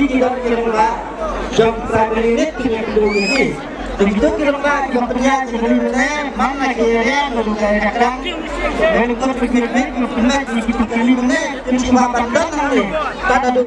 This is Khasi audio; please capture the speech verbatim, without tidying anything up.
kali ki don ki rangbah jong primary unit ki ïa kdew ïa ki. Te kito ki rangbah kiba pynïaid jingkali mynne man la ki area, ka dei ka area Kdang, ka dei ka dei kiba pynïaid jingkali mynne, kin shu ban don hangne. Ka da dei